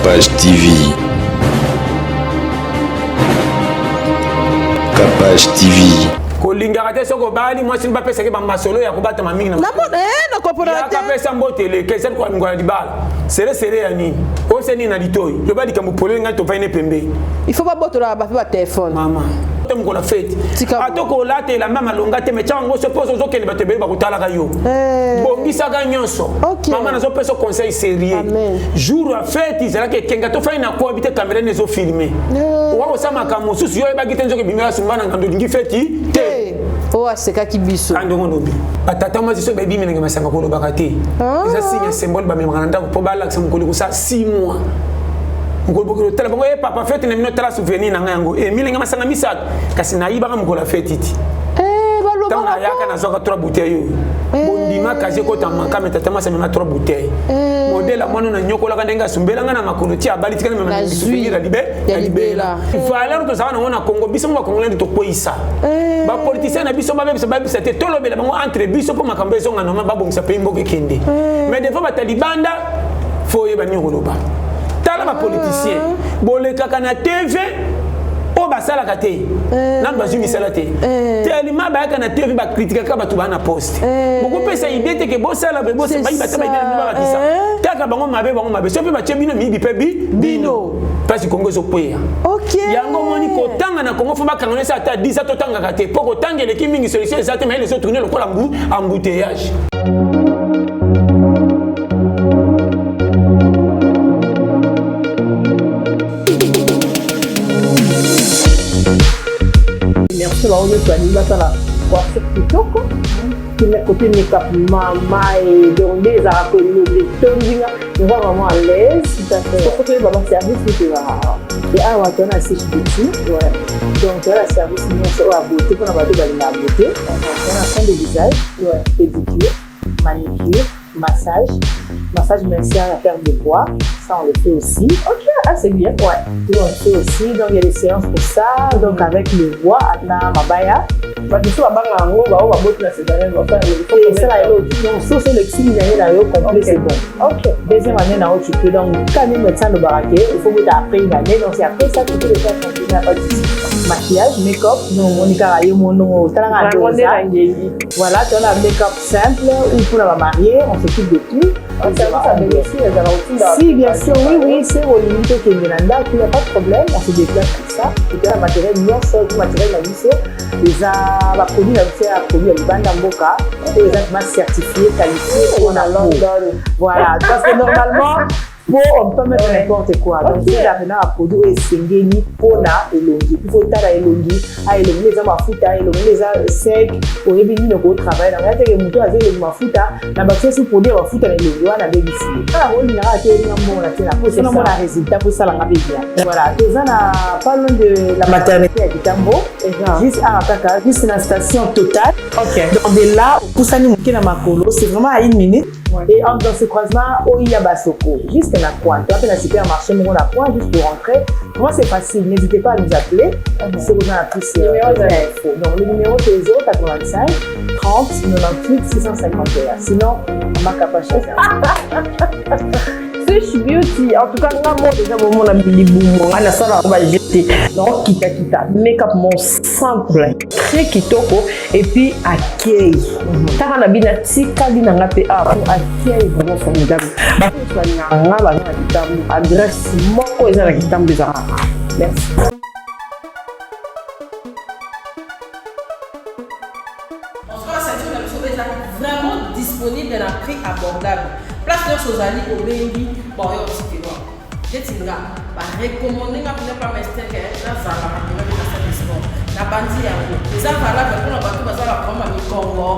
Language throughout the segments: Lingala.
Capage TV. Capage TV. Kolingaka te soki obali mwasi bapesaki bamasolo ya kobatama mingi nakopesa mbote eleka ezali koamingola libala selesele ya nini ose nini na litoi loba likambo polele ngai tovai ne pembeni il faut babotolaka bape batelefone mama te mokolo ya feti ata kolata elamba malonga te me tyaka yango so mpo ozokende bato ebele bakotalaka yo eh. bongisaka nyonso mama nazopesa conseil sérieux jour ya feti ezalaki ekenga tofai na kobi te kamera nde ezofilme eh. oka kosala makambo mosusu yo oyebaki te nzoka ebimela sumba na ngando olingi feti te eh. oyo asekaki biso andongo lobi batata mwasi soki bayebi minenge masanga kolobaka te ah. eza signe ya symbole bamemaka na ndako mpo balakisa mokolo kosala 6 mois mokolo bokilo tala bango ye papa feti na bino tala souvenir na ngai yango e milenge masanga misato kasi nayibaka mokolo ya feti ti eh, ntango nayaka nazwaka 3 bouteille oyo eh. bondima kasi ekota makame tata mwasi amema 3 bouteille eh. modele ya mwana nanyokolaka ndenge asumbela ngai na makolo ti abali tikana mema souvenir ya libela valeur tozalaka nango na congo biso mo bakongolai nde tokweyisa bapoliticien na biso babebisa babebisa te tolobela bango entre biso mpo makambo ezonga normal babongisa pays mboka ekende mais devant bato ya libanda fo oyeba nini koloba tala bapoliticien ah. bolekaka na tv oyo basalaka te eh. nanu bazwi misala te eh. tellement bayaka na tv bakritikaka bato baa na poste eh. bokopesa ide te ke bosala bayiba te babakisa kaka bango mabe bango mabe soki mpe batie bino miyibi mpe bino mpasi kongo ezokweya yango omoni kotanga na kongo fo bakanga nesa ata 10 ata otangaka te mpo kotanga eleki mingi solution eza te mayele ezotourne lokola mbu embouteillage. Merci bango nyonso balingi basala coiffure kitoko côté make-up mama e donc nde ezalaka kolonga etondi nga oza vraiment à l'aise soki toyeba ba service nini tozalaka e awa toza na siège beauty donc toza na service nyonso oyo ya beauté mpona bato balingaka beauté toza na soin de visage pédicure manicure massage massage maintien la perte de poids ça on le fait aussi ok ah c'est bien ouais oui, on le fait aussi donc il y a des séances pour ça donc avec le bois ata mabaya bato mosusu babanga yango bao baboti na césarienne esala yo donc soso olekisi année na yo complet c'est bon ok deuxième année na yo tu peux donc quand même médecin alobaka ke il faut bota après une année donc c'est après ça tu peux le faire tranquillement pas de souci maquillage make-up non omoni kaka yo mono otalaka ndoza voilà tona make-up simple ou mpona bamarie on s'occupe de tout. Si, bien sûr, oui, oui, c'est au limite qui est na il n'y a pas de problème, on se déplace pour ça. Et puis, matériel nyonso, tout matériel na biso, eza ba produit na biso ya produit ya libanda mboka, oyo eza vraiment certifié, qualifié pour na London. Voilà, parce que normalement, po on peut mettre n'importe quoi. Donc, c'est la pena produit oyo esengeli mpona elongi. Il faut tala elongi, a elongi eza mafuta, elongi eza sec, oyebi nini okotravaille nango. Ya teke moto aza elongi mafuta, na bakisi esi produit ya mafuta na elongi wana abebisi ye. Kaka olingaka te olinga mbongo na te na poso namona résultat po esalanga mpe bien. Voilà, toza na pas loin de la maternité ya Kitambo, juste awa kaka, juste na station Total. Donc de là, opusani moke na makolo, c'est vraiment à une minute. Ouais. Et entre dans ce croisement, Oya Basoko, juste na coin. Tu appelles un supermarché, mon na coin, juste pour rentrer. Vraiment, c'est facile. N'hésitez pas à nous appeler. Si vous avez plus d'infos. Donc, le numéro, c'est 085 30 98 651. Sinon, on marque pas cher. Sush Beauty, en tout cas, nga mo déjà bomona libumu nga nasala yango ba jete donc kita kita make-up mon simple très kitoko et puis accueil kaka na bino atikali na nga mpe awa po accueil vraiment formidable bato nyonso balingaka nga baza na kitambo adresse moko eza na kitambo ezalaka merci. En tout cas, ceinture na biso eza vraiment disponible na prix abordable. Place nyonso ozali obengi bon yo otikela. Neti nga ba recommander nga pena pa mestin ke nazalaka pena na salle de sport. Nabandi yango. Eza valable mpona bato baza na problème ya mikongo,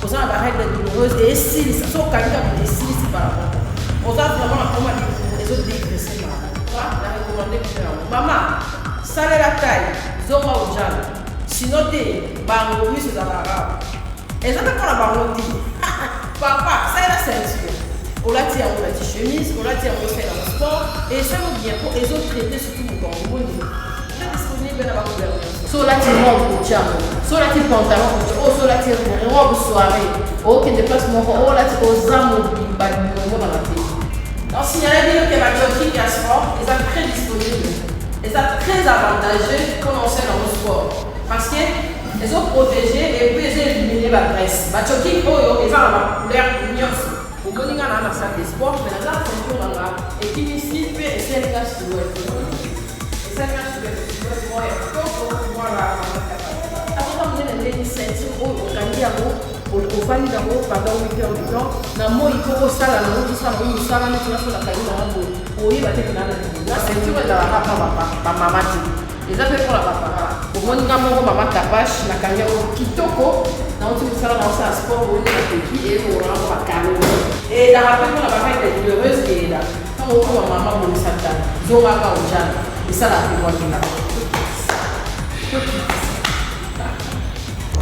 oza na ba règle douloureuse esilisa so okangi kaka esilisi mbala moko. Oza vraiment na problème ya libumu ezo dégraisser mbala moko. Na recommander bino yango. Mama, salela taille, zonga ojana. Sinon te bango miso ezalaka kaka. Eza pe pona bango te. Papa, salela ceinture. Olati yango olati chemise, olati yango osala yango sport et esali bien po ezo traiter surtout mokongo omoni. Eza disponible na ba couleur nyonso. So olati robe otia yango, so olati pantalon otia, oyo so olati robe soirée, okende place moko olati oza mobimba omonaka te. Donc signale bino ke ba jogging ya sport. avantageux mpona osala yango sport parce que ezo protéger et puis ezo éliminer ba graisse. Ba jogging oyo eza na ba couleur nyonso. Omoni nga na na salle de sport, mais naza na ceinture na nga ekimisi mpe esali nga silhouette. Esali nga silhouette, silhouette moko ya kitoko. Voilà, akoka monene ndenge ceinture oyo okangi yango, ofandi nango pendant 8 heures du temps na moi mpo osala nango, tosala nango mosala neti nga so nakangi nango boye, oyeba te kena na na ceinture. Ezalaka mpa bamama te, eza mpe mpona bapapa. Omoni nga moko mama Kapache, nakangi yango kitoko, nauti mosala, naosala sport, oyoni napeki eyekolango bacalories. Eyedaka mpe mpona barègle douloureuse, eyeda ntango okoma mama, bongisa tala, zongaka ojana, esalaka mpe mwa bien.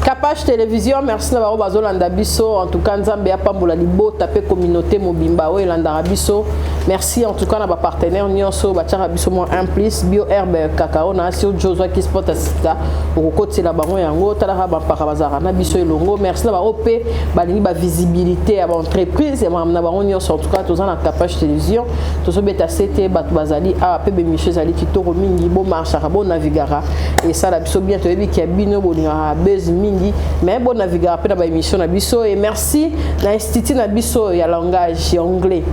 Capage Télévision, merci na bango bazolanda biso. En tout cas, Nzambe apambola libota pe communauté mobimba oyo elandaka biso. Merci en tout cas na bapartenaire nyonso batiaka biso mwa un plus. Bio Herbe Cacao na asi ojo ozwaki sport ya sika, okokotela bango yango. Talaka bampaka bazalaka na biso elongo. Merci na bango mpe balingi bavisibilité ya baentreprise ya makambo na bango nyonso. En tout cas, toza na Capage Télévision, tozobeta sete, bato bazali awa mpe bemission ezali kitoko mingi. Bomarchaka, bonavigaka, esala biso bien. Toyebi kia bino bolingaka buzz mingi, mais bonavigaka mpe na baémission na biso. Et merci na institut na biso ya langage ya anglais,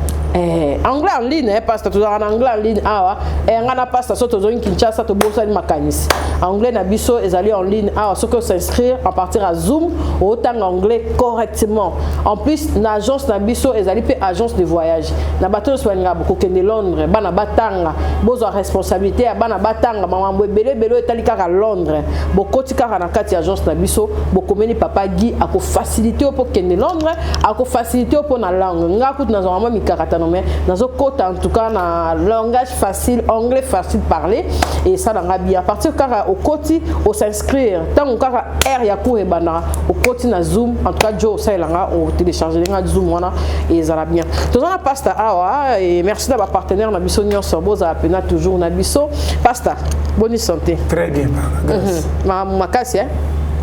anglais en ligne. Pasteur, tozalaka na anglais en ligne awa. Nga na pasteur, so tozongi Kinshasa, tobosani makanisi. Anglais na biso ezali en ligne awa. Soki os'inscrire en partir à Zoom, otanga anglais correctement. En plus, na agence na biso ezali mpe agence de voyage na bato nyonso balingaka kokende Londres, bana batanga, bozwa responsabilité ya bana batanga, makambo ebele ebele oyo etali kaka Londres, bokoti kaka na kati ya agence na biso, bokomeli papa Guy, akofacilité yo mpo kende Londres, akofacilité yo mpo na langue. Nga kutu nazwaka mwa mikakatano, mais nazokota en tout cas na langage facile, anglais facile parler, esalanga bien. À partir kaka okoti, os'inscrire, ntango kaka heure ya cours ebandaka, okoti na Zoom. En tout cas, jo osalelanga, otélécharge nga Zoom wana, ezala bien. Toza na pasteur awa et merci na bapartenaire na biso nyonso, bozala mpena toujours na biso. Pasteur, boni santé? Très bien, par la grâce. Makambo makasi, eh?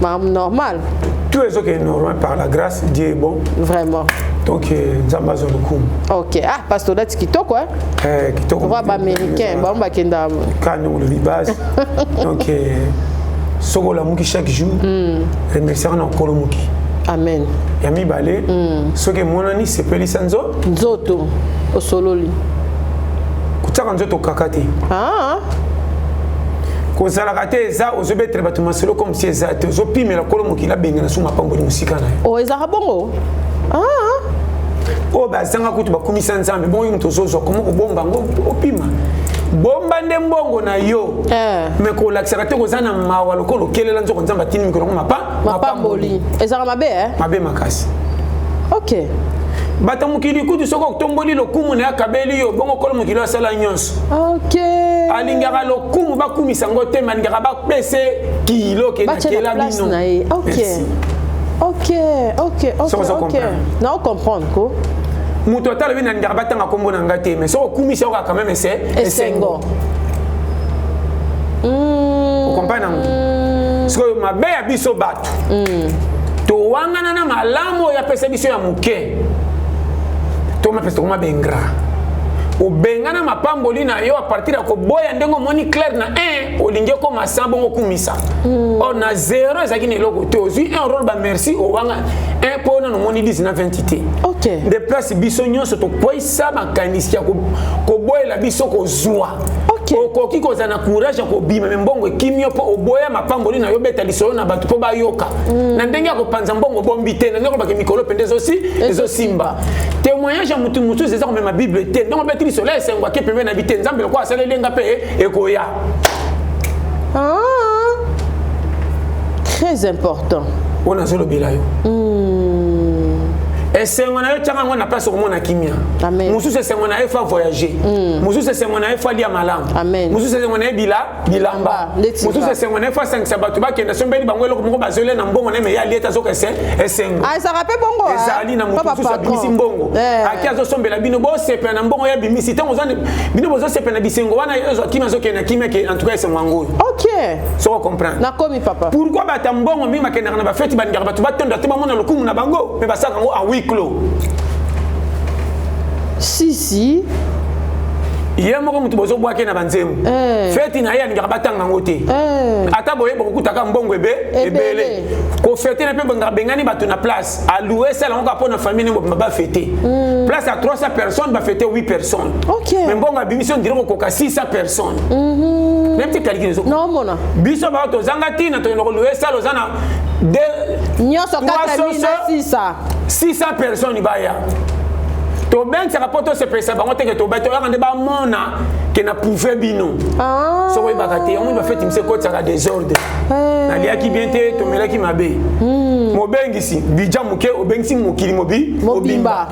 Makambo normal. Tout ezokende normal par la grâce, Dieu est bon. Vraiment. Donc Nzambe azwa lokumu. Ok. Ah, pasteur, olati kitoko, eh? Kitoko. Roi baaméricain bango bakenda. Ka ndenge olobi base. Donc soki olamuki chaque jour, remerciaka na Nkolo moki. Amen. Ya mibale, soki emonani, sepelisa nzo nzoto, osololi. Kotiaka nzoto kaka te. Ah. Kozalaka te eza ozobetela bato masolo comme si eza te, ozopimela Nkolo mokili abengana su mapamboli mosika na yo. O ezalaka bongo, ah. Oyo bazanga kutu bakumisa Nzambe. Bongo yo moto ozozwa, koma kobomba yango, opima bomba nde mbongo na yo. Me kolakisaka te koza na mawa lokola okelela nzoko Nzambe atindi mikolo yango mapa Mapamboli ezalaka mabe, eh? Mabe makasi. Ok. Bato mokili kutu, soki otomboli lokumu na ye, akabeli yo bongo. Kolo mokili asala nyonso. Ok. Alingaka lokumu bakumisa yango te, me alingaka bapese kilo ke batia na nakela place bino. Na ye, ok. Merci. Ok. Soki ozo Ok. comprendre. Na comprendre ko. Moto ata alobi nalingaka batanga nkombo na nga te, mais soki okumisa yo kaka, même ese esengo. Okomprendre yango. Sikoyo mabe ya biso bato, towangana na malamu oyo apesa biso ya moke, tomapesa, tokoma baingrat. Obengana mapamboli na yo à partir ya koboya. Ndenge omoni clair na 1, olingi okoma 100, bongo okumisa. Or na 0 ezalaki na eloko te, ozwi 1 role, bamerci, owanga 1 mpo nano omoni 10 na 20 te. Ok. Nde place biso nyonso tokweyisa makanisi ya koboyela biso kozwa. Ok. Okoki kozala na courage ya kobima, me mbongo ekimi yo mpo oboya mapamboli na yo. Beta lisolo na bato mpo bayoka na ndenge ya kopanza mbongo, obombi te, na ndenge olobaka mikolo pende ezosi ezosimba. Témoignage ya motu mosusu eza komema Bible te. Ndenge obeti lisolo ya esengo, ake pembe na bi te, Nzambe lokola asaleli nga mpe ekoya. Ah, très important. Oyo nazolobela yo, esengo na yo, tiaka yango na place okomona kimia. Amen. Mosusu esengo na ye fa voyager, mosusu esengo na ye fa lia malamu, Amen. mosusu esengo na ye bila bilamba, Ndeti mosusu nga. esengo na ye fa asangisa bato, bakenda sombeli bango eloko moko, bazolia na mbongo na ye, me ye alie te, azoka esengo. Ah, ezalaka mpe bongo, ah? Ezali na moto Pa mosusu patron. abimisi mbongo, Eh. aki azosombela bino, bosepela na mbongo ye abimisi. Ntango oza bino bozosepela na bisengo wana, ye ozwa kimia, azokende na kimia ke en tout cas esengo yango oyo. Ok. Soko comprendre. Nakomi, papa. Pourquoi bato ya mbongo mingi bakendaka na bafeti? Balingaka bato batonda te, bamona lokumu na bango, me basalaka yango en huis clos. Si si. Ye moko moto bozobwaki na banzembo. Eh. Feti na ye alingaka batanga yango te. Eh. Ata boye bokokutaka mbongo ebe ebele. Kofete na mpe bengaka bengani bato na place. Aloue sala yango kaka mpo na famille ne mobimba bafete. Place ya 300 personnes bafete 8 personnes. Ok. Mais mbongo abimisi on dirait kokoka 600 personnes. Nayebi te calcul ezo. Naomona. Biso bato tozanga ntina tokende koloue sala oza na nyonso 4600 600 personnes baya tobengisaka mpo tosepelisa bango teke tobai toyaka nde bamona ke na prouve bino. Ah. Soki oyebaka te yango bafeti mise ekotisaka desordre. Eh. Naliaki bien te, tomelaki mabe. Mobengisi bija moke, obengisi mokili mobi mobimba.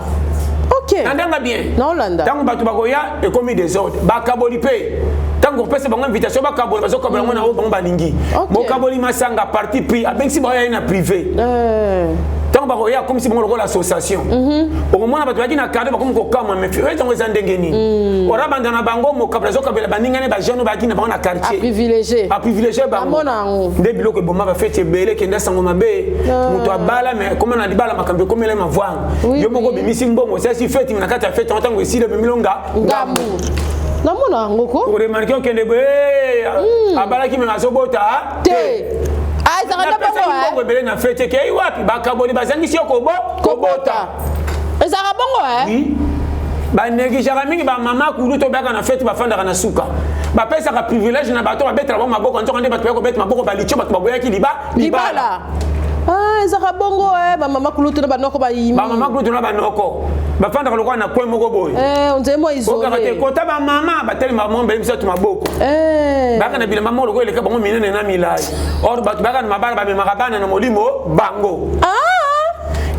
Ok. Na ndanga bien. Naolanda. Ntango bato bakoya ekomi desordre, bakaboli mpe ntango kopesa bango invitation, bakabola, bazokabola yango na oyo bango balingi. Bokaboli masanga, parti pris, abengisi baoyo aye na privé. Eh. Ntango bakoya akomisi bango lokola association. Okomona bato bayaki na kado bakomi kokamwa, mais oyo ntango eza ndenge nini? Ora banda na bango mokabela azokabela baningani, bajeune bayaki na bango na quartier. Aprivilégié. Aprivilégie bango. Namona yango. Nde biloko eboma bafeti ebele, ekenda sango mabe. Moto abala me ekoma na libala, makambo ekomela mavwanga. Yo moko obimisi mbongo, osalisi feti, na kati ya feti yango ntango esili obimilo nga ngambu. Namona yango ko. Oremarquer okende boye, abalaki me azobota te. Ah, ezalaka nde napesaki bongo, eh? mbongo ebele na feti, ekei wapi? Bakaboli, bazangisi yo kobota. Ezalaka bongo, eh? Oui. Banégligeaka mingi bamama kulu to bayaka na feti, bafandaka na suka, bapesaka privilège na bato babetela bango maboko. Nzoka nde bato baya kobeta maboko balitio, bato baboyaki libala. Libala. Ah, ezalaka bongo, eh? Bamama kulutu na banoko bayimi. Bamama kulutu na banoko bafandaka lokola na coin moko boye. Eh, on dirait moi okaka te. isolé. Kota bamama batelema mombele misato maboko. Bayaka na bilamba moko lokola eleka bango minene na milai. Or bato bayaka na mabala bamemaka bana na molimo bango. Ah.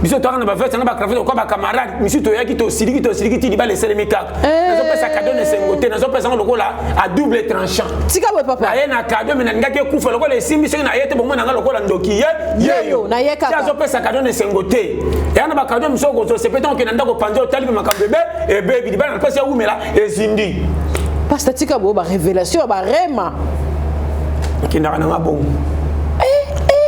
Biso toyaka na baveste na bacravate lokola bacamarade. Misusu toyaki tosiliki, tosiliki ti libala eselemi kaka. Nazopesa kado na esengo te, nazopesa yango lokola à double tranchant. Tika boye, papa. Naye na kado, me nalingaki ekufa lokola esimbi. Soki naye te, bomona nga lokola ndoki ye. Yeyo, na ye kaka. Ti azopesa kado na esengo te. Eya na bakado mosusu okozosepe ntango okende ndako, panzi, otali mpe makambo ebe ebebi, libala na mpasi ya wumela ezindi. Pasteur, tika boye, barévélation barema. Ekendaka nanga bongo,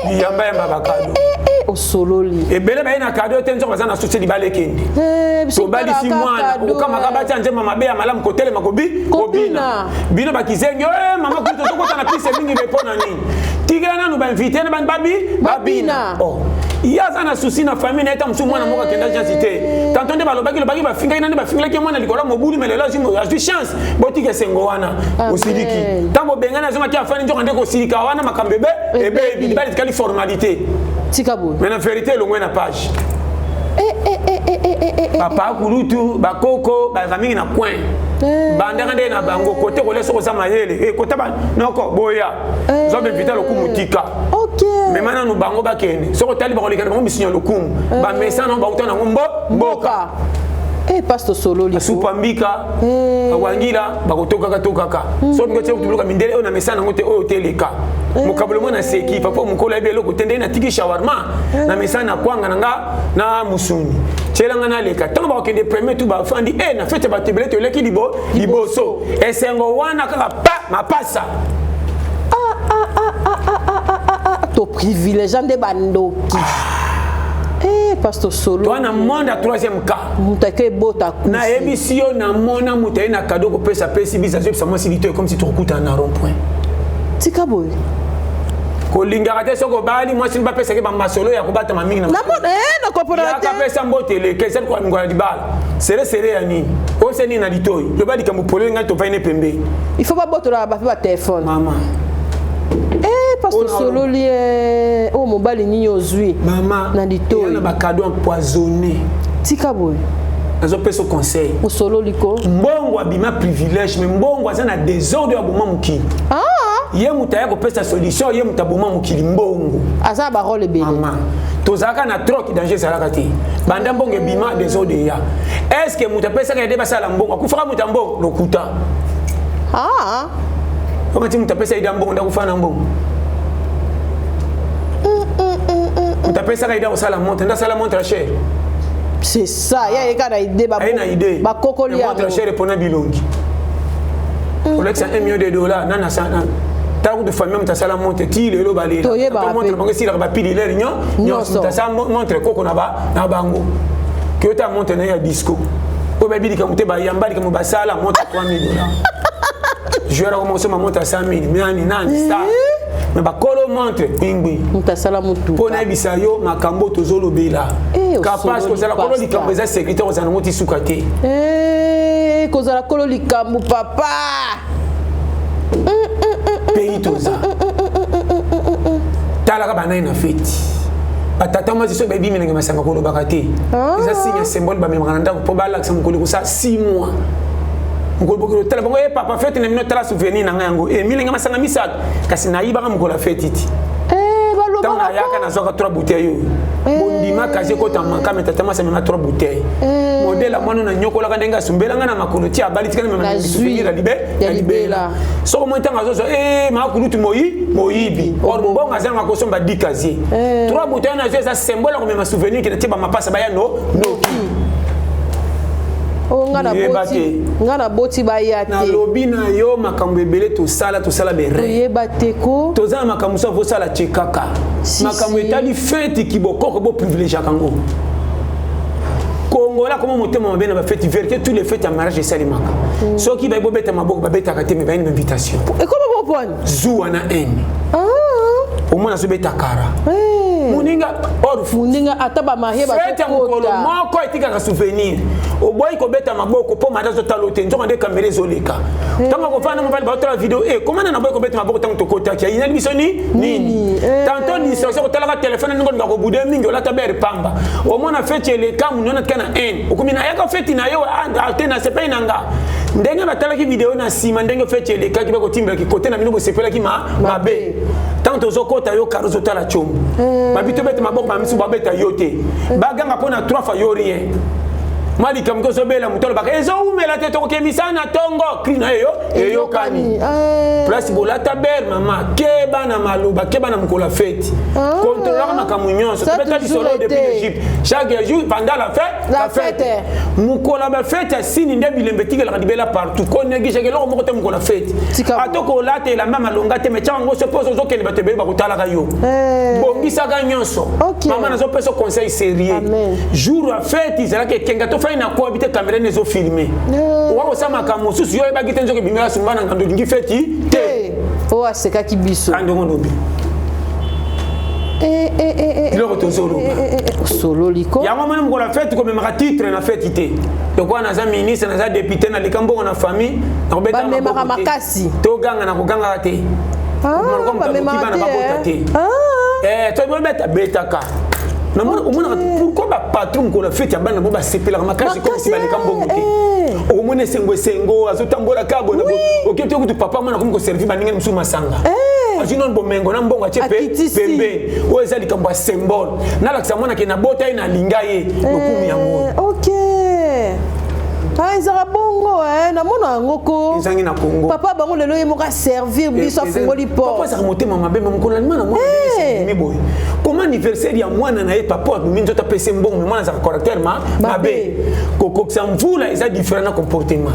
biyambayamba bakado. Eh, osololi. Ebele baye na kado te, nzoko baza na susi, libala ekende. Eh, biso Tobalisi totalaka mwana kado, okokamaka eh. batia nzembo mabe ya malamu kotelema kobi Kobina. Kobina. Bino bakizengi, eh, mama kutu tokota na pise mingi be mpo na nini? Tikela nanu bainvité na bani babi Babina. Oh. Ye aza na susi na famille na ye. Ta mosusu mwana moko akenda agence te, tanto nde balobaki lobaki, bafingaki nande bafingilaki mwana likolo ya mobulu. Me lelo azwi chance, botika esengo wana. Osiliki ntango obengani, azongaki, afandi, nzoka nde kosilika wana makambo ebe ebebi, libala etikali formalité. Tika boye. Mais na vérité elongwe na page. Eh, eh, eh, eh, eh, eh, eh. Papa kulutu, bakoko bazalaka mingi na coin. Bandaka nde na bango kote kolia. Soki oza mayele, kota noko boya zwa bevita lokumu, tika. Mema nanu bango bakende. Soki otali bakoleka na bango misinya lokumu, bamesa nango bauta nango mbo mboka. Mboka. Eh, pasteur, sololi. Basupa mbika, bawangila bakotokaka tokaka. Soki olingi otia biloko ya mindele oyo na mesa nango te, oyo teleka mokabolo mwana seki papa mokolo ayebi eloko te. Ndenge natiki shawarma na mesa na kwanga na nga na musuni, tielanga naleka. Ntango bakokende premier tour, bafandi e na fete, bato ebele toleki liboso, esengo wana kaka pa mapasa. To privilégié nde bandoki. Eh, pasteur, solo. Toa na monde ya troisième cas. Moto ake ebota kufi. Nayebisi yo, namona moto aye na kado kopesa, apesi biso, azoyebisa mwasi litoyi comme si tokokutana na rond point. Tika boye. Kolingaka te soki obali mwasi bapesaki bamasolo ya kobatama mingi na Namona, eh, nakomprendre te. Yaka pesa mbote eleka, ezali kolingola libala sere ya nini? Oyebisa nini na litoi? Loba likambo polele, ngai tovai ne pembeni. Il faut babotola bape batelefone. Mama. Eh, pasteur, sololi. Eh, oyo mobali nini ozwi? Mama. Na litoi. Eya na bacadeau empoisonné. Tika boye. Nazopesa conseil. Osololi ko. Mbongo abima privilège, mais mbongo aza na désordre ya boma mokili. Ah. Ye moto aya kopesa solution, ye moto aboma mokili, mbongo. Aza na barole ebele. Mama, tozalaka na troc, danger ezalaka te. Banda mbongo ebima, désordre eya. Est ce que moto apesaka ede basala mbongo akufaka? Moto ya mbongo lokuta. Ah. Okati moto apesa ide ya mbongo nde akufa na mbongo. Moto apesaka ide kosala montre nde asala montre ya cher. C'est ça, ye ayeka na idée. Aye na idée. Bakokoli montre yango. cher epona bilongi olakisa 1 million de dollars nana tala kutu famille moto asala montre ti lelo balela. Toyebaka montre pe. bango esilaka bapili lere nyonso. Nyonso. Moto asala montre koko na bango keyota montre na ye ya disco. Oyo bayebi likambo te, bayamba likambo, basala montre 3000 $. Joueur akoma kosomba montre ya 100 000. Nani nani star? Mais bakolo montre kwingwi. Moto asala mpo motuka. Nayebisa yo makambo tozolobela. Eh, Kapasi osololi, kozala kolo pasteur. likambo eza sécurité, kozala nango ti suka te. Eh, kozala kolo likambo, papa. Pays toza, talaka banani na feti. Batata mwasi soki bayebi milenge masanga, kolobaka te. Eza signe ya symbole bamemaka na ndako mpo balakisa mokolo kosala 6 mois. Mokolo bokili otala bango: "E papa, feti na bino, tala souvenir na ngai yango e milenge masanga misato." Kasi nayibaka mokolo ya feti ti Eh, ntango balobaka. Nayaka, nazwaka 3 bouteille oyo bondima kasi ekota makame. Tata mwasi amema 3 bouteille, modèle ya mwana nanyokolaka ndenge asumbelanga na makolo ti abali, tikana mema Nazwi. souvenir ya libe Ya ya libela. libela. Soko moi ntango azozwa e makulutu moyi moyibi, or mbongo azanga kosomba 10 casier. 3 bouteille nazwi eza symbole ya komema souvenir kende tie bamapasa baya no noki. Oyo nga Toyeba naboti te. Nga naboti baya te. Nalobi na yo, makambo ebele tosala, tosala berere. Toyeba te ko. Toza na makambo mosusu avosala tie kaka. Si, Makambo si. etali feti kibokoko, boprivilégiaka yango. Kongola koma motema mabe na bafeti. Vérité, tous les fêtes ya mariage esalemaka, soki bayi bobeta maboko, babetaka te, me bayi na invitation. Ekoma bopwani. Zuwa na haine, omona azobeta kara moninga or Moninga ata bamarie. Fete ya mokolo Bazokota. moko etikaka souvenir. Oboyi kobeta maboko mpo mada azotala te, nzoka nde kamera ezoleka. Ntango akofanda mobali, baotala video e komana na boyi kobeta maboko. Ntango tokotaki, ayinali biso ni nini? Tantôt distraction, kotalaka telefone ndenge olinga kobude mingi, olata bere pamba. Omona feti eleka, munona tika na haine, okomi nayaka feti na yo te, na sepeli na nga ndenge batalaki video na nsima, ndenge feti elekaki, bakotimbelaki kote na bino, bosepelaki mabe. Ntango tozokota, yo karo ozotala tshombo, babi tobeta maboko, bamisu babeta yo te, baganga mpo na trois fois, yo rien. Mwa likambo tozobela, moto alobaka ezowumela te, tokokemisa na ntongo, cri na yo eyokani. Place bolata bere, mama, keba na maloba, keba na mokolo ya feti, kontrolaka makambo nyonso. Tobeta lisolo depuis l'Égypte, chaque jour pendant la fête. La fête. Mokolo ya bafete ya sini nde bilembe etikelaka libela partout. Konégligeaka eloko moko te mokolo ya feti. Ata kolata elamba malonga te, me tiaka yango so mpo ozokende, bato ebele bakotalaka yo. Bongisaka nyonso. Mama, nazopesa conseil sérieux: jour ya feti ezalaki ekenga, tofai na koyebi te kamera nde ezofilme. Oka kosala makambo mosusu, yo oyebaki te, nzoki ebimela sumba na ngando, olingi feti te. Oyo asekaki biso. Andongo lobi biloko tozoloba. Osololi ko. Yango moni, mokolo ya feti komemaka titre na feti te. Lokola naza ministre, naza député, naleka mbongo na famille. Bamemaka makasi. Toganga na kogangaka te. Bamemaka. Babota te, tobeta betaka. Omonaka pourquoi bapatron mokolo ya feti ya bana bo basepelaka makasi comme si baleka mbongo te. Okomona esengo, esengo, azotambola ka boye. Okebi te kutu papa mwana akomi koservi baninga mosusu masanga, azwi nano bomengo na mbongo, atie pembeni. Oyo eza likambo ya symbole, nalakisa mwana ke nabota ye, nalinga ye, lokumu yango. Ok, ah, ezalaka bongo, namona yango ko. Ezangi na Congo. Papa bango lelo ye moko aservir biso, afungoli porte. Ezalaka motema mabe. Me mokolo alima na mwana boye, comme anniversaire ya mwana na ye, papa abimi nzoto, apesi mbongo, me mwana azalaka caractère mabe. Kokokisa mvula eza différent na comportement.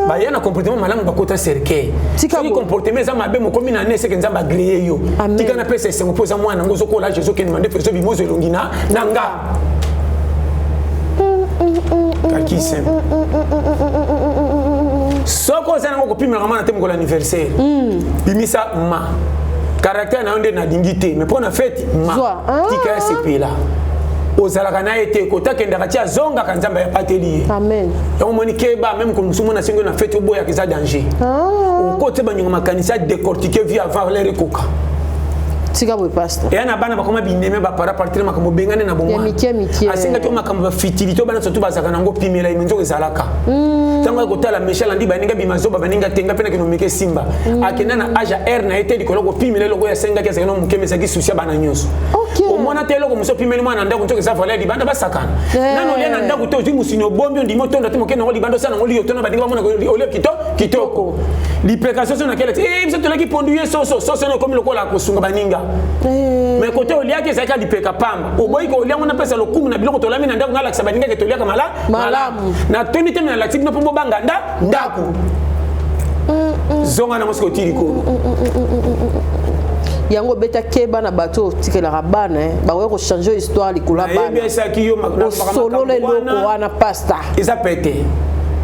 Baya na comportement malamu, bakota cercueil. Soki comportement eza mabe, mokomi na ne seke Nzambe agreye yo. Tika napesa esengo mpo eza mwana yango ozokola, age ezokende, mandefu ezobima, ozo elongi na nga. Calcul simple: soki oza nango, kopimelaka mwana te mokolo anniversaire. Bimisa ma caractère na yo nde nalingi te, mais mpo na feti ma tika ya sepela. Ozalaka na ye te, kotakendaka ti azongaka, Nzambe apateli ye. Yango moni, keba. Même mokolo mosusu mona asengi na feti, oboyaka, eza danger. Okoti banyonga makanisi, adécortique vie avant l'heure ekoka. Tika boye, pasteur. Eya na bana bakoma bineme, bapara partir makambo obengani na bomwana. Asengaki yo makambo bafutilité, bana surtout bazalaka nango, pimela ye nzoka ezalaka. Ntango akotala Michel andi, baninga bima zoba, baninga tenga mpe nakende omeke simba. Akenda na age ya r na ye te likolo kopimela eloko oyo asengaki, azalaki na moke, ezalaki susi ya bana nyonso. Omona te eloko mosusu opimeli mwana na ndako, nzoka eza valeur libanda. Basakana nano olia na ndako te, ozwi mosuni, obombi, ondimi otonda te, moke nango libanda, osala nango liyo tona, baninga bamona olia kito kitoko. Lipeka soso na kele te, biso tolaki pondu ye soso soso na ekomi lokola kosunga baninga, mais kote oliaki ezalaki lipeka pamba. Oboyi kolia ngo, napesa lokumu na biloko tolami na ndako, nalakisa baninga ke toliaka malamu. Natondi te, me nalakisi bino mpo bobanga nda ndako. Zonga nango soki oti likolo. Yango obeta keba na bato oyo otikelaka bana, eh. Bakoya kochanger histoire likolo ya bana. Nayebisaki yo Osolola eloko wana, pasta. Eza pete,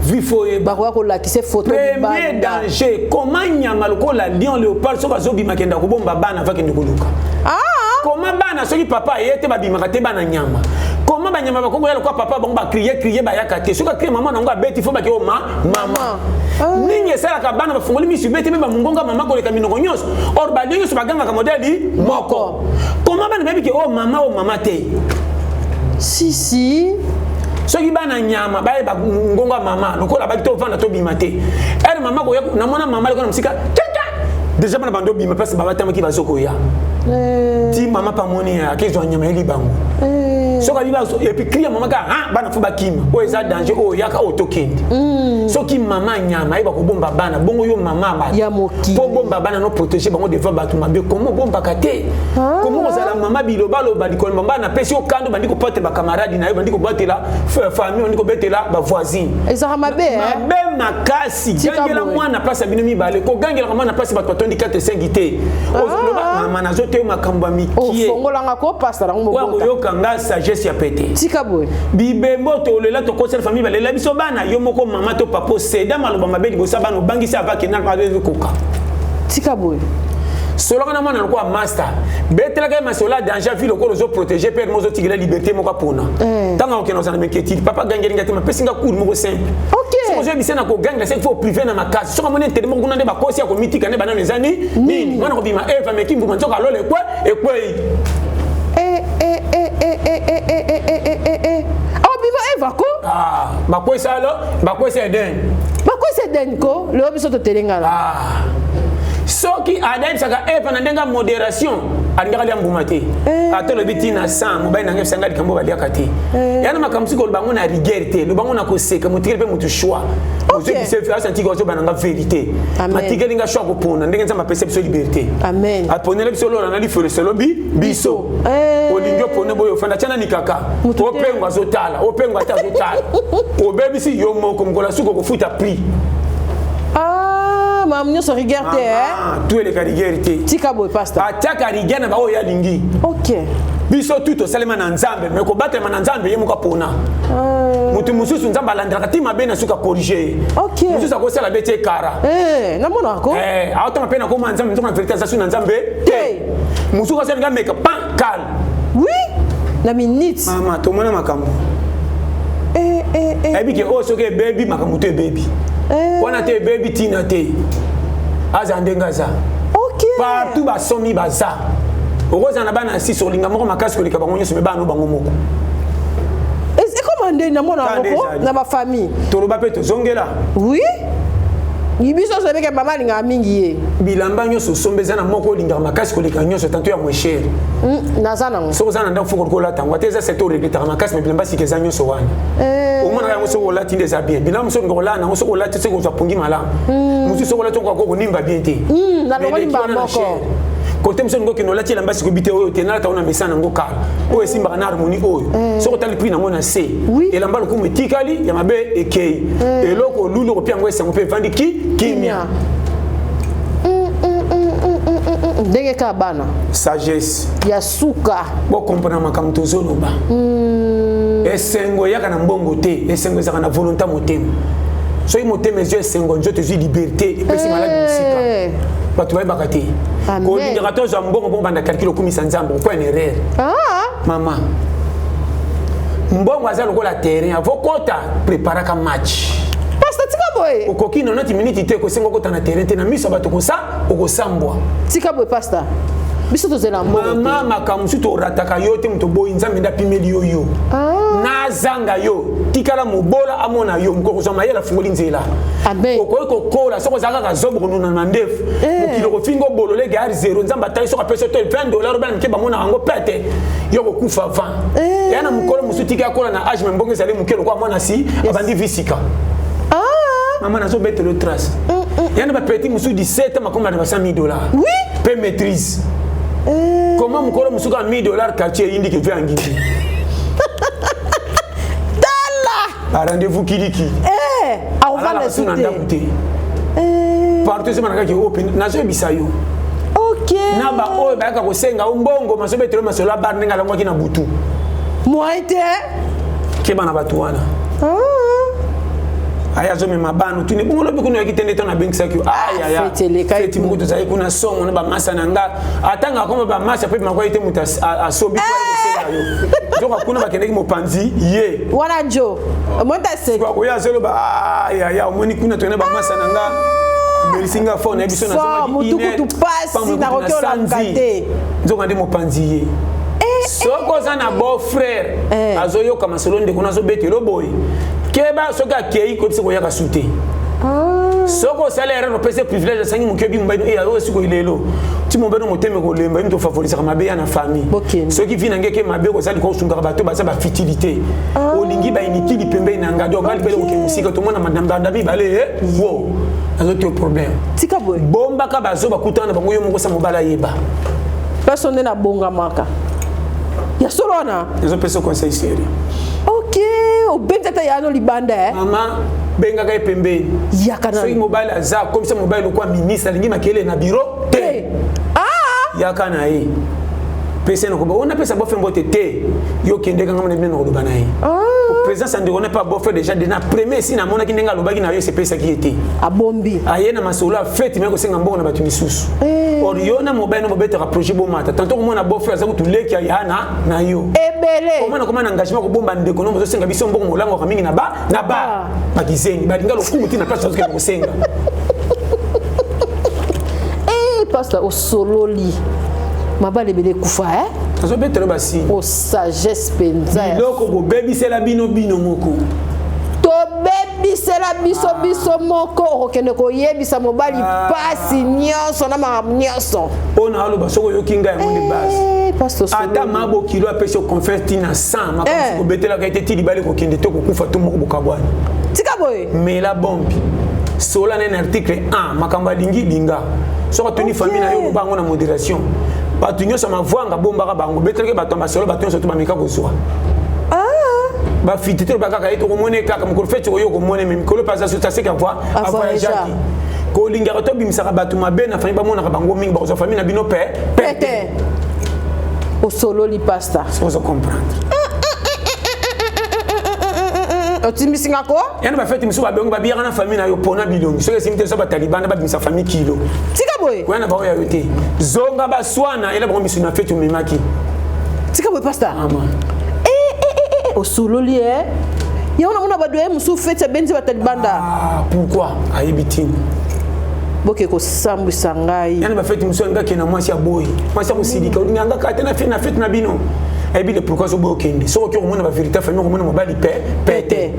vie faut oyeba. Bakoya kolakisa foto. Premier danger, comment nyama lokola lion, léopard, soki azobima, kenda kobomba bana, vakende koluka. Comment bana, soki papa aye te, babimaka te? Bana nyama, comment banyama bakokoya lokola papa bango? Bacrier crier, bayaka te. Soki acrier, mama nango abeti, fo bake o ma mama. Nini esalaka bana bafungoli misu bete mpe bamongonga mama koleka minoko nyonso? Or balion nyonso bagangaka modèle moko. Comment bana bayebi ke o mama, o mama te? Si si. Soki bana nyama bayeba ngongo ya mama lokola baki, tovanda, tobima te. Ere mama koya, namona mama lokola na mosika tete, déjà bana bando obima place babatamaki, bazokoya ti mama pamoni akezwa nyama yeli bango. Soki abi, et puis cri ya mama kaka, ah, bana fo bakima. Oyo eza danger, oyo yaka, oyo tokende. Soki mama nyama ayeba kobomba bana bongo, yo mama bato Ya mokili. mpo bomba bana no protéger bango devant bato mabe, komo obombaka te? Komo kozala mama bilobaloba likolo mamba? Napesi yo kando, bandi kopatela bacamarade na yo, bandi kobatela famille, bandi kobetela bavoisine. Ezalaka mabe, eh? Mabe makasi. Tika Gangela boye. mwana place ya bino mibale, kogangelaka mwana place bato batondi 4 5 te. Oloba, mama, nazoteyo makambo ya mikie. Ofongolanga ko, pasta, nango Oyo mobota. koyoka nga sagesse ya pete. Tika boye. Bibembo tolela, tokosela famille, balela biso bana. Yo moko mama to papa, oseda maloba mabe liboso ya bana, obangisi avake na koka. Tika boye. Solaka na mwana lokola master, betelaka ye masolo ya danger vi lokola ozoprotéger pere mo, ozotikela liberté moko apona. Ntango akokende, kozala na inquiétude: papa gangeli nga te, mapesi nga cours moko simple. Soki ozoyebisa na kogangela, soki faut privé na makasi, soki amoni intérêt moko kuna nde bakosi ya komitika nde banano eza ni nini, mwana kobima eva meki mbuma, nzoka alola ekwe ekwei. Eh, eh, eh, eh, eh, eh, eh, eh, eh, eh, eh, eh. Obima eva ko. Ah, bakwesa alo, bakwesa Eden. Bakwesa Eden ko, lelo biso totelengana. Ah. Soki adayebisaka Eva na ndenge ya modération, alingaka lia mbuma te. Ata olobi ntina 100, mobali na ngai ebisanga likambo baliaka te. Ya na makambo soki oloba yango na rigueur te, loba yango na koseka, motikeli mpe motu choix. Ozoyebisa asantiki, ozoba nanga vérité. Amen. Matikeli nga choix kopona ndenge Nzambe apesa biso liberté. Amen. Aponela biso lola na lifelo, elobi biso. Olingi opone boye, ofanda tia nani kaka. Motu te. Opengo azotala, opengo ate azotala, obebisi yo moko. Mokolo ya suka okofuta prix. Ah, mamu nyonso rigueur te, eh? Ah, tu eleka rigueur te. Tika boye, pasta. Atiaka rigueur na baoyo alingi. Biso tu tosalema na Nzambe, me kobatelema na Nzambe, ye moko apona. Moto mosusu, Nzambe alandelaka ti mabe na suka corriger ye. Mosusu akosala be tie kara. Eh, namonaka ko. Eh, aotama mpe na koma Nzambe, nzoka na vérité aza su na Nzambe te. Mosusu asalinga meka pan kale. Oui, na minute. Mama, tomona makambo. Eh, eh, eh. Ayebi ke oyo soki ebebi, makambo to ebebi. Wana te ebebi, ntina te, aza ndenge aza. Partout basomi baza, okozala na bana 6, olinga moko makasi koleka bango nyonso, me bana no bango moko. Ekoma nde namona Tande yango ko ezali. na bafamille. Toloba mpe tozongela. Oui, biso soyebeke mama alingaka mingi ye. Bilamba nyonso osomba, eza na moko olingaka makasi koleka nyonso, tanto ya moins cher. Naza nango. Soki oza na ndako, fo koluka olata yango. Ate eza secteur oregretaka makasi, me bilamba sika eza nyonso wana. Omonaka yango soki olati nde eza bien. Bilamba mosusu olinga kolala nango, soki olati, soki ozwa pongi malamu. Mosusu soki olati, okoka konimba bien te. Nalongoli Mais mbala eleki wana na moko. cher. Kote mosusu olingi okende, olati elamba sikobi te, oyo te nalata oyo na mesana yango kala, oyo esimbaka na harmonie oyo. Soki otali prix nango na se, elamba lokumu etikali ya mabe ekei. Eloko oluli, okopia yango esango mpe evandi ki kimia. Ndenge kaka bana. Sagesse Ya suka. Bokomprendre makambo tozoloba. Esengo eyaka na mbongo te, esengo ezalaka na volonté motema. Soki motema ezwi esengo, nzoto ezwi liberté, epesi maladi mosika. Bato bayebaka te. Amen. Kolingaka tozwa mbongo mpo banda calcul okumisa Nzambe, okwa na erreur. Mama, mbongo aza lokola terrain, avokota préparaka match. Pasta, tika boye. Okoki 90 minutes te kosenga okota na terrain te na miso ya bato, kosa okosambwa. Tika boye, pasta, biso tozela mbongo te. Mama, makambo mosusu torataka yo te. Moto boyi, Nzambe nde apimeli yo yo. Nazanga yo, tikala mobola, amona yo mokolo kozwa mayele, afungoli nzela. Amen. Okoki kokola soki oza kaka zobo, konuna na ndefu. Mokili kofinga, obolole gare zero. Nzambe atali, soki apesi yo to 20 dollar, obana mike bamonaka yango pete, yo kokufa avant. Ya na mokolo mosusu, tika akola na age, me mbongo ezali moke lokola mwana si abandi vi sika. Mama, nazobetela yo trace ya na bapeti mosusu 17 makoma na ba 100 000 dollars. Mpe maîtrise comment mokolo mosusu ka 1000 dollars, quartier eyindi ke ve angindi. Tala. Barendez-vous kiliki. Eh, akovanda Alalaka su na te. ndako te. Partout ezomana kaka open, nazoyebisa yo. Na baoyo bayaka kosenga yo mbongo, masobetelo masolo ya bar ndenge alongwaki na butu. Moyen te. Keba na bato wana. Aya azomema bana, otuni bongo lobi kuna oyaki te nde ntango nabengisaki yo. Ayaya, Feti elekaki. Feti moko tozali kuna, somo na bamasa na nga, atanga akoma bamasa mpe makwai te, moto asobi po aye kosenga yo, nzoka kuna bakendaki mopanzi ye. Wana jo omoni ta sek. Oyo azoloba: "Ah, yaya, omoni kuna tokende, bamasa na nga amelisi nga fort, nayebi so." Fort, mutu kutu pasi, nakoki olamuka te. Nzoka nde mopanzi ye. Soki oza na beau frère azoyoka masolo, ndeko na azobetelo boye, keba. Soki akei, koyebisa koyaka su te. Soki osali erreur, opesi privilège, asangi moke, oyebi mobali oyo sikoyo lelo ti mobali motema ekolemba ye, moto ofavorisaka mabe ya na famille. Bokende. Soki vi na nge ke mabe, kozali kosungaka bato baza bafutilité, olingi bainikili pembeni na nga, donc ngai libele kokende mosika, tomona mbanda mibale wo azoti problème. Tika boye. Bombaka bazo bakutana na bango, yo moko sa mobali ayeba. Place nde nabongamaka ya solo wana. Ezopesa conseil sérieux. Ok, obengi ata yano libanda, eh? Mama, bengaka ye pembeni. Yaka Soki nani. Mobali aza komisa mobali lokwa ministre, alingi makele na biro te. Te. Ah. Yaka na ye, pesa na koba ona, pesa bofe mbote te, yo kende kanga mona bino na koloba na ye. Présence ya ndeko na pa beau-frère déjà de na premier esi namonaki ndenge alobaki na yo, esepesaki ye te. Abombi. Aye na masolo ya feti, me kosenga mbongo na bato misusu. Or yo na mobali no bobetaka projet, bomata tanto komona beau-frère aza kutu leki ya na yo. Ebele. Komona koma na engagement kobomba ndeko no, bozosenga biso mbongo, molangwaka mingi na ba bakizengi balinga lokumu ti na place azokende kosenga. Eh, pasteur, osololi, mabala ebele ekufa, eh? Azobetelo basini. O sagesse mpenza ya Biloko bobebisela bino bino moko. Tobebisela biso biso moko. Okokende koyebisa mobali pasi nyonso na makambo nyonso. Oyo na aloba, soki oyoki ngai, yango nde base. Eh, pasteur, Ata osololi. mabokilo apesi yo confiance ntina 100 makambo, kobetelaka ete ti libala ekokende to kokufa to moko bokabwani. Tika boye. Mela bombi sola nene article 1, makambo alingi linga. Soki atuni famille na yo, oloba yango na modération. Bato nyonso ya mavwanga, bombaka bango, betelaki bato ya masolo, bato nyonso to bameka kozwa bafiti te. Loba kaka ye, tokomona kaka mokolo feti oyo okomona me mikolo mpe aza suti aseki avoi avoyageaki. Kolingaka to bimisaka bato mabe na famille, bamonaka bango mingi, bakozwa famille na bino pe pete. Osololi, pasteur. Ozo comprendre? Otimbisi nga ko. Yana bafeti mosusu, babongi babiyaka na famille na yo mpona bilongi. Soki esimbi te, so batalibanda babimisa famille kilo. Tika boye. Koya na bango ya yo te, zonga baswana ela bango misu na feti omemaki. Tika boye, pasteur. Ama. Osololi e, yango namona badoye mosusu, feti abenzi bato ya libanda. Ah, pourquoi? Ayebi ntina. Boke kosambwisa ngai. Yana bafeti mosusu alingaki na mwasi ya boyi, mwasi ya kosilika, olinga ngaka te na feti na bino. Ayebi le pourquoi azoboya okende. Soki oki komona bavérité famille, okomona mobali pe pete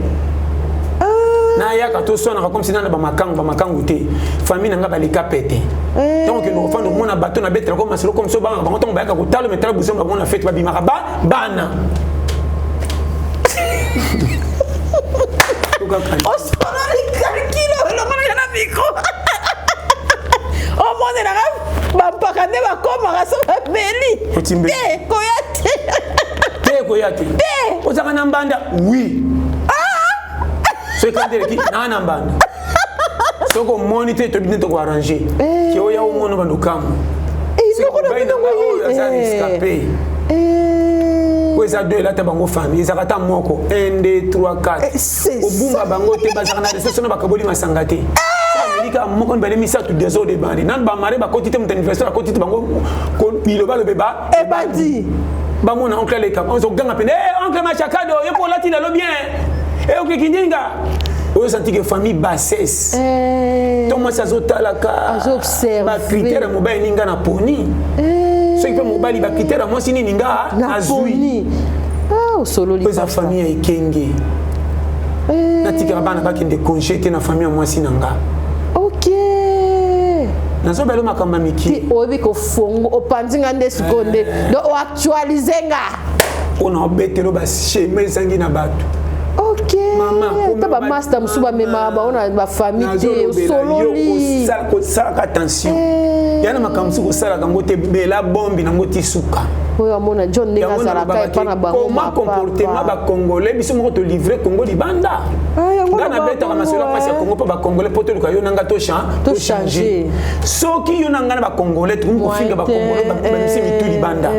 nayaka toswanaka comme si nana bamakangu bamakangu te. Famille na nga baleka pete. Ntango okende kofanda, komona bato na betela ko masolo comme so bangaka bango. Ntango bayaka kotala metala busomo bango na feti, babimaka ba bana. Osololi calcul elongonaka na micro, omonelaka bampaka nde bakomaka so bameli. Otimbe. Te, koya te. Te, koya te. Te. Ozalaka na mbanda, oui. Soki kandeleki naa na mbanda, soki omoni te, toyebi nde tokoarrange ke oya omona bandokamu. Eloko na bino. Oyo aza rescapé, oyo eza do elata bango famille, ezalaka ata moko 1 2 3 4. C'est Obunga bango te, bazalaka na reception na bakaboli masanga te. Ameli kaka moko, mibale, misato, désordre ebandi. Nanu bamare bakoti te, moto anniversaire akoti te, bango biloba lobe ba Ebandi. Bamona oncle aleka, ozoganga pene: "Eh, oncle Machakado, yo mpo olati lelo bien. Eh, oncle Kindinga." Oyo santi ke famille bassesse to mwasi azotalaka Azoobserve. bacritère ya mobali nini nga na poni, soki mpe mobali bacritère ya mwasi nini nga azwi. Naponi. Ah, osololi. Oyo eza Pasteur. famille ya ekenge. Natikaka bana bakende congé te na famille ya mwasi na nga. Nazobela makambo ya miki. Ti oyebi kofongo, opanzi nga nde sikoyo nde, donc oactualize nga. Mpona obetelo baschema ezangi na bato. Mama, Ata bamaster mosusu bamemaka bango na bafamille te. Nazolobela yo. Osololi. Kosalaka attention ya na makambo mosusu, kosalaka yango te. Bela bombi nango ti suka. Oyo amona John ndenge azalaka epa na bango. Comment comportement ba congolais biso moko to livrer Congo libanda. Ah, nga nabetaka masolo ya mpasi ya Congo mpo ba congolais mpo toluka yo na nga to changer. Soki yo na nga na ba congolais tokomi kofinga ba congolais babimisi mitu libanda.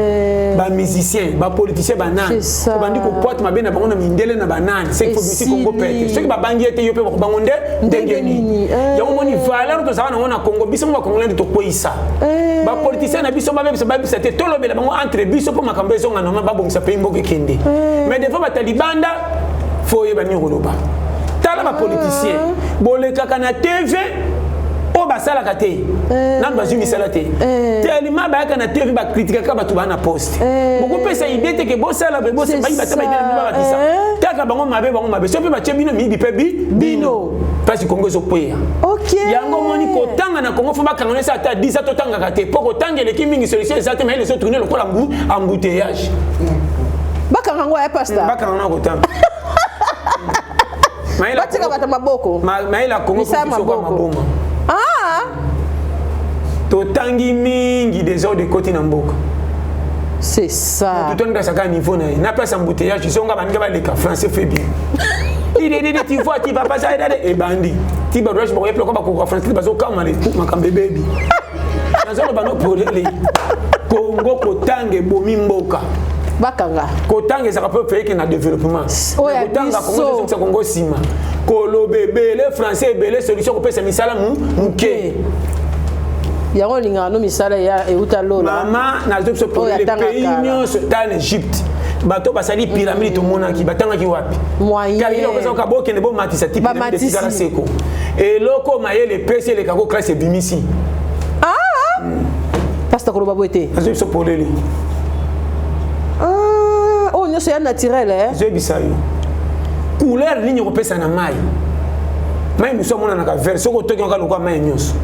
Ba musiciens, ba politiciens banani. Obandi kopwate mabe na bango na mindele na banani. C'est qu'il faut bimisi Congo pete. Soki babangi ete yo mpe bakobango nde ndenge nini. Yango moni valeur tozalaka nango na Congo biso moko ba congolais nde tokweyisa. Ba politiciens na biso babebisa babebisa te tolobela bango entre biso mpo makambo ezonga normal babongisa pays mboka ekende. Mais des fois bato ya libanda faut oyeba nini koloba. Tala ba politiciens bolekaka na TV oyo basalaka te nanu bazwi misala te tellement bayaka na TV bakritikaka bato baa na poste. Bokopesa idée te ke bosala pe bayiba ta baidée na bino babakisa kaka bango mabe bango mabe soki mpe batie bino miyibi mpe bino place Congo ezokweya. Yango omoni kotanga na Congo fo bakanga nyonso ata 10 totangaka te mpo kotanga eleki mingi solution eza te mayele ezotourne lokola embouteillage. Bakanga yango ya pasteur. Bakanga na kotanga. Batika bato maboko. Mayele ya Congo maboma. Ah! Totangi mingi désordre ekoti na mboka. C'est ça. Tout le monde a niveau na ye. Na place embouteillage, zonga baninga baleka français fait bien. Tu vois, tu vas pas ça et bandi. Ti ba rush bakoyepa lokola bakoka français bazokama makambo ebebi. Nazoloba no polele. Congo kotanga ebomi mboka. Bakanga. Kotanga ezalaka mpe peyeke na développement. Kotanga Congo ezongisa Congo nsima. Koloba ebele français ebele solution kopesa misala moke. Yango olingaka no misala ya euta lola. Mama nazo biso polele pays nyonso ta na Egypte. Bato basali pyramide tomonaki batangaki wapi? Kaliki okosaka bokende bomatisa ti pyramide etikala seko. Eloko mayele epesi elekako classe ebimisi. Ah! Pasteur koloba boye te. Nazo biso polele. Ah, oyo nyonso ya naturel eh? Nazoyebisa yo. Couleur nini okopesa na mai? Mai mosusu amonanaka vert soki otoki yango lokola mai nyonso.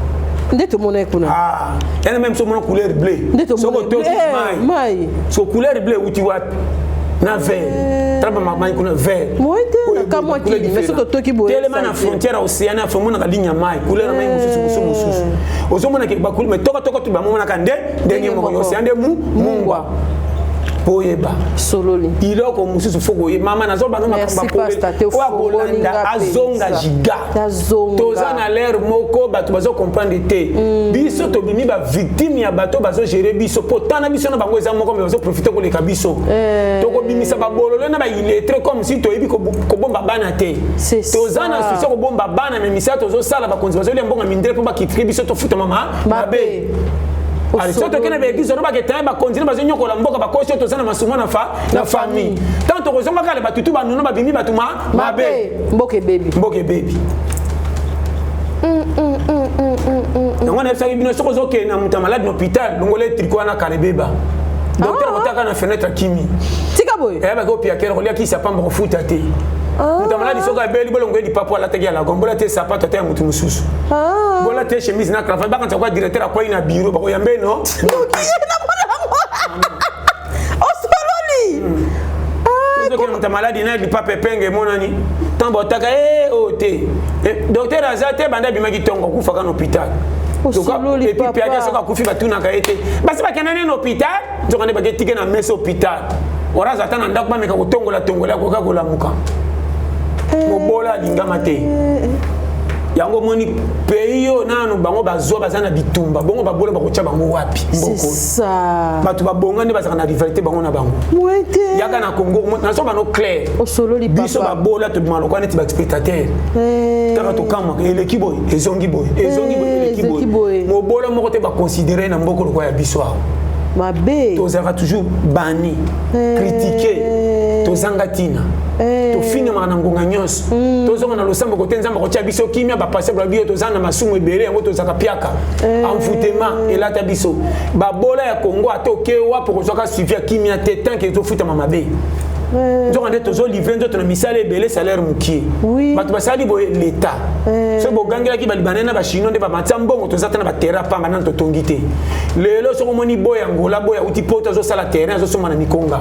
Nde tomona kuna. Ah, yana mai mosusu omona couleur bleu. Nde tomona soki otoki mai. Mai. So couleur bleu euti wapi? Na vert. Tala ba mai kuna vert. Moi te na kamwa kini mais soki otoki boye. Telema na frontière ya océan na omonaka ligne ya mai, couleur ya mai mosusu mosusu mosusu. Ozomona ke bakuli mais toka toka tu bamonaka nde ndenge moko océan nde mu mungwa. Po oyeba. Sololi. Iloko mosusu fo koyeba. Mama nazoloba no makambo oyo akolanda azonga giga. Toza na l'air moko bato bazo comprendre te. Biso tobimi ba victime ya bato bazo gérer biso po tana biso na bango eza moko mais bazo profiter koleka biso. Tokobimisa ba bololo na ba illettré comme si toyebi kobomba bana te. Toza na souci kobomba bana mais misala tozosala bakonzi bazolia mbongo mindele po bakitri biso tofuta mama mabe. Allez, soki tokende ba église wana baketaya bakonzi na bazonyokola mboka bakosi oyo toza na masumu na fa na famille. Tant tokozonga kala bato tu banuna babimi bato ma mabe. Mboka ebebi. Mboka ebebi. Yango nayebisaki bino soki ozokende na moto ya malade na hôpital longola tricot wana kala ebeba. Docteur akotaka na fenêtre akimi. Tika boye. Eyebaki opiakele kolia kisi ya pamba kofuta te. Moto ya maladi soki abeli bolongo ye lipapo alataki ya lagon bola te sapato ata ya moto mosusu. Bola te chemise na cravate bakanisa kwa directeur akwai na bureau bakoyambe no. Osololi. Soki moto ya maladi na lipapo epenge emonani ntango baotaka e oyo te. Docteur aza te banda abimaki ntongo akufaka na hôpital. Osololi papa. Epi soki akufi batunaka ye te. Basi bakenda nde na hôpital nzoka nde baketike na mesa hôpital. Ora aza ata na ndako bameka kotongola tongola akoka kolamuka. Mobola alingama te. Yango omoni pays oyo nanu bango bazwa baza na bitumba bongo babola bakotya bango wapi mboko. Bato babonga nde bazalaka na rivalité bango na bango. Yaka na Congo nazo bano clair. Biso babola tobima lokola neti ba spectateur. Kaka tokamwaka eleki boye ezongi boye ezongi boye eleki boye. Mobola moko te baconsidere na mboko lokola ya biso awa. Mabe. Tozalaka toujours banni, critiqué, tozanga tina. Tofingamaka na ngonga nyonso. Tozonga na losambo kote nzambe akotia biso kimia ba pasteur ba biso tozanga na masumu ebele yango tozaka piaka. Envoûtement elata biso. Babola ya Congo ata oke wapi okozwaka suivi ya kimia te tant que ezofutama mabe. Nzoka nde tozo livrer nzoto na misala ebele salaire mokie. Bato basali boye l'état. Soki bogangelaki ba Libanais na ba Chinois nde bamatia mbongo toza ata na ba terrain pamba nanu totongi te. Lelo soki omoni boya Angola boya uti poto azosala terrain azosomba na mikonga.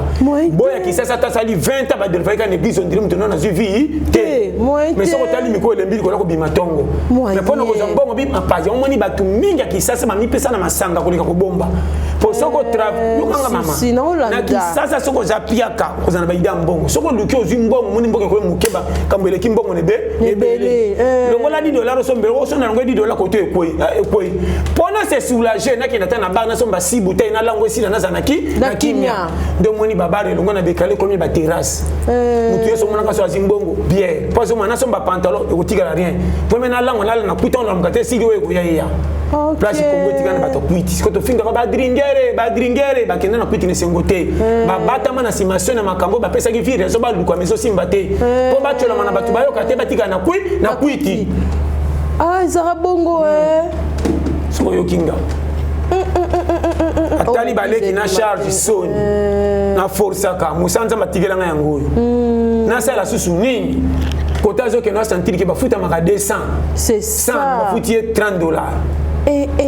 Boya Kisasa ata asali 20 ans badelevaki na église ondire moto nano azwi vie te. Mais soki otali mikolo elembi likolo kobima ntongo. Mais mpona kozwa mbongo bima pasi omoni bato mingi ya Kisasa bamipesa na masanga koleka kobomba. Po soki yokanga mama na Kisasa, soki oza piaka, ozala na baide ya mbongo. Soki oluki, ozwi mbongo, omoni mbongo ekoyi moke, kambo eleki mbongo nebe ebele. Longola 10 dollar, osombela, osonda yango 10 dollar koto ekwei ekwei. Mpona se soulager, nakende ata na bar, nasomba si bouteille, nalango esila, nazala na kimia. Nde omoni babar elongo na bekale ekomi baterrasse. Motu nyonso omonaka so azwi mbongo, bière, mpo azomona nasomba pantalon, ekotikala rien, mpo me nalango nala na kwita, olamuka te, esili oyo ekoya yeya. Place Kongo etikala na bato kwiti. Siko tofingaka badringere, badringere bakenda na kwiti na esengo te, babatama na nsima so na makambo bapesaki vi raison, baluka ma ezosimba te, mpo batyolama na bato bayoka te, batikala na kwiti. Ah, ezaka bongo eh. Soki oyoki nga, atali baleki na charge, soni naforsaka mosala. Nzambe atikelanga yango oyo, nasala susu nini? Kota azokende, asantiri ke bafutamaka 200. C'est ça. Bafuti ye 30 $.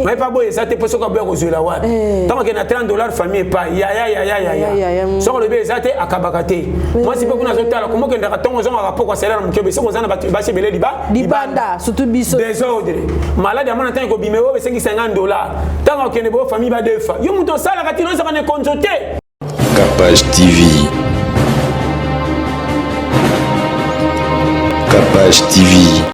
Mais pa boye eza te, mpo soki aboya kozwela wapi? Ntango akende na 30 $, famille epai yaya yaya yaya. Soki olobi eza te, akabaka te. Mwasi mpe kuna azotala komokendaka ntongo, ozongaka poko, asalela na moke. Soki oza na bato basi ebele liba libanda, surtout biso. Désordre, maladi ya mwana, ntango ekobima oyo esengi 50 $, ntango akende boyo, famille badefa yo moto osalaka tina ozaka na ekonzo te. Capage TV. Capage TV.